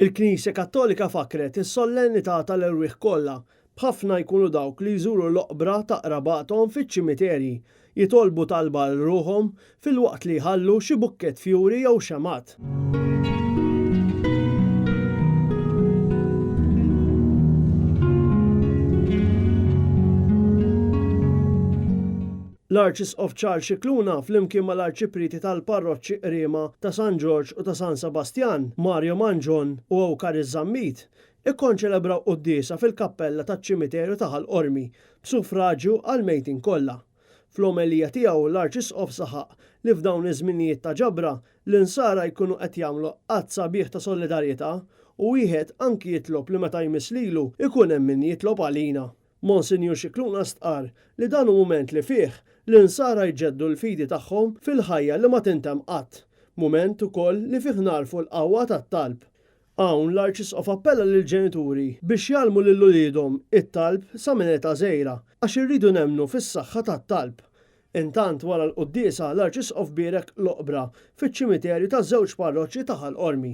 Il-Knisja Kattolika fakkret is-sollennità tal-Erwieħ Kollha, b'ħafna jkunu dawk li jżuru l-oqbra ta' qrabathom fiċ-ċimiterji, jitolbu talba għal ruħhom filwaqt li jħallu xi bukkett fjuri jew xemgħat. L-Arċisqof Charles Scicluna flimkien mal-Arċiprieti tal-Parroċċi Qriema ta' San Ġorġ u ta' San Sebastjan, Mario Mangion u Eucharis Zammit, ikkonċelebraw quddiesa fil-kappella taċ-ċimiterju ta' Ħal Qormi b'suffraġju għall-mejtin kollha. Fl-omelija tiegħu l-Arċisqof saħaq li f'dawn iż-żminijiet ta' ġabra l-Insara jkunu qed jagħmlu att sabiħ ta' solidarjetà u wieħed anki jitlob li meta jmiss lilu jkun hemm min jitlob għalina. Monsinjur Scicluna stqarr li dan hu mument li fih l-Insara jġeddu l-fidi tagħhom fil-ħajja li ma tintemm qatt, mument ukoll li fih nagħrfu l-qawwa tat-talb. Hawn l-Arċisqof appella lill-ġenituri biex jgħallmu lil uliedhom it-talb sa minn età żgħira għax irridu nemmnu fis-saħħa tat-talb. Intant wara l-quddiesa l-Arċisqof bierek l-oqbra fiċ-ċimiterju taż-żewġ parroċċi ta' Ħal Qormi.